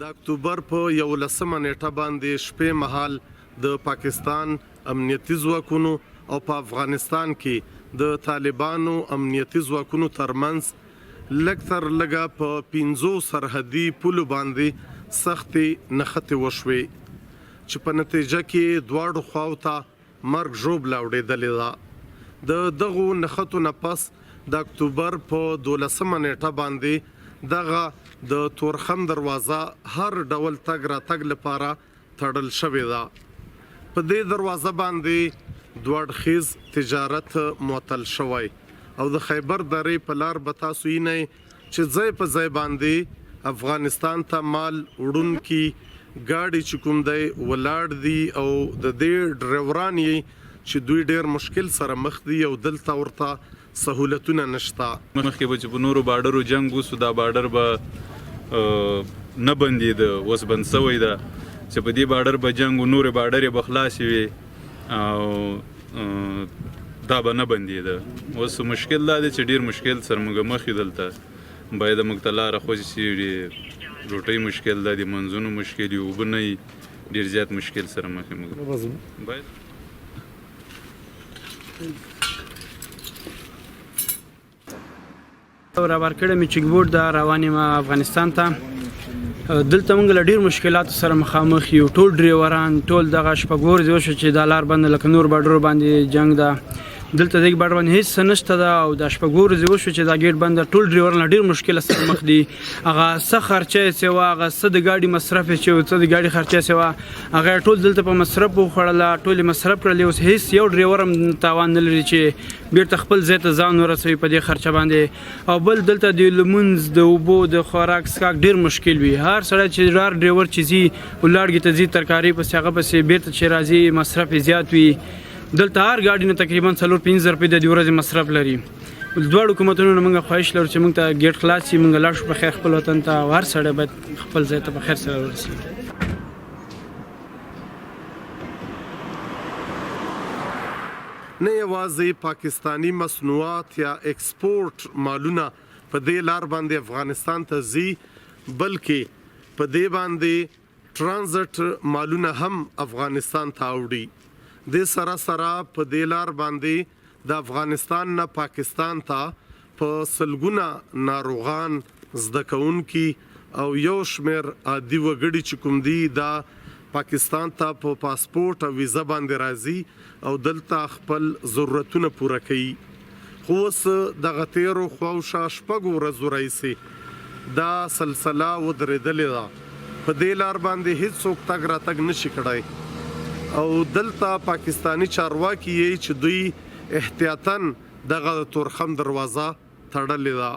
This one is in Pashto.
د اکتوبر په یولسمه نېټه باندې شپې مهال د پاکستان امنیتي ځواکونو او په افغانستان کې د طالبانو امنیتي ځواکونو ترمنځ لږ تر لږه په پنځو سرحدي پولو باندې سختې نښتې وشوې چې په نتیجه کې یې دواړو خواو ته مرګ ژوبله اوړېدلې ده. د دغو نښتو نه پس د اکتوبر په دولسمه نېټه باندې دغه د تورخم دروازه هر ډول تګ راتګ لپاره تړل شوې ده. په دې دروازه باندې دوه اړخیز تجارت معطل شوی او د خیبر درې په لار به تاسو وینئ چې ځای په ځای باندې افغانستان ته مال وړونکي ګاډي چې کوم دی ولاړ دي او د دې ډریوران یې چې دوی ډیر مشکل سره مخ دي او دلته ورته سهولتونه نشته. مخکې به چې په نورو باډرو جنګ وسو دا باډر به نه بندیده، اوس بند سوی ده، چې په دې باډر به جنګ و نورې باډرې به خلاصې وې او دا به نه بندیده. اوس مشکل دا دی چې ډیر مشکل سره موږ مخ یو، دلته باید موږ ته لاره خوشې شي، روټۍ مشکل ده، د منځونو مشکل یو، اوبه نه ډیر زیات مشکل سره مخ یو موږ باید. رابار کړی مې چیک بورډ ده، روان یم افغانستان ته. دلته موږ له ډیر مشکلاتو سره مخامخ یو، ټول ډریوران ټول دغه شپږ ورځې وشو چې دا لار بنده، لکه نور باډرو باندې جنګ ده، دلته دې باډر باندې هیڅ څه نشته ده او دا شپږ ورځې وشو چې دا ګیټ بند، ټول ډریوران له ډیر مشکل سره مخ دي. هغه څه خرچه یې څه وه، هغه څه د ګاډي مصرف یې چې څه د ګاډي خرچه یې څه وه، هغه ټول دلته په مصرف وخوړله، ټول یې مصرف کړل. اوس هیڅ یو ډریور هم تاوان نه لري چې بیرته خپل ځای ته ځان ورسوي په دې خرچه باندې. او بل دلته د لمونځ، د اوبو، د خوراک څښاک ډیر مشکل وي. هر سړی چې هر ډریور چې ځي ولاړګي ته ځي ترکاري پسې هغه پسې بیرته چې راځي مصرف یې زیات وي. دلته هر ګاډي نه تقریبا 4-5 زره روپۍ د دې ورځې مصرف لري. دواړو حکومتونو نه موږ خواهش لرو چې موږ ته ګیټ خلاص شي، موږ لاړ شو په خیر خپل وطن ته او هر سړی باید خپل ځای ته په خیر سره ورسیږي. نه یوازې پاکستاني مصنوعات یا اکسپورټ مالونه په دې لار باندې افغانستان ته ځي، بلکې په دې باندې ټرانزټ مالونه هم افغانستان ته اوړي. دې سره سره په دې لار باندې د افغانستان نه پاکستان ته په سلګونه ناروغان، زده کوونکي او یو شمېر عادي وګړي چې کوم دي دا پاکستان ته په پاسپورټ او ویزه باندې راځي او دلته خپل ضرورتونه پوره کوي. خو اوس دغه تېرو خواوشا شپږو ورځو راهیسې دا سلسله ودرېدلې ده. په دې لار باندې هیڅوک تګ راتګ نه شي کړای او دلته پاکستاني چارواکي یې چې دوی احتیاطاً دغه د تورخم دروازه تړلې ده.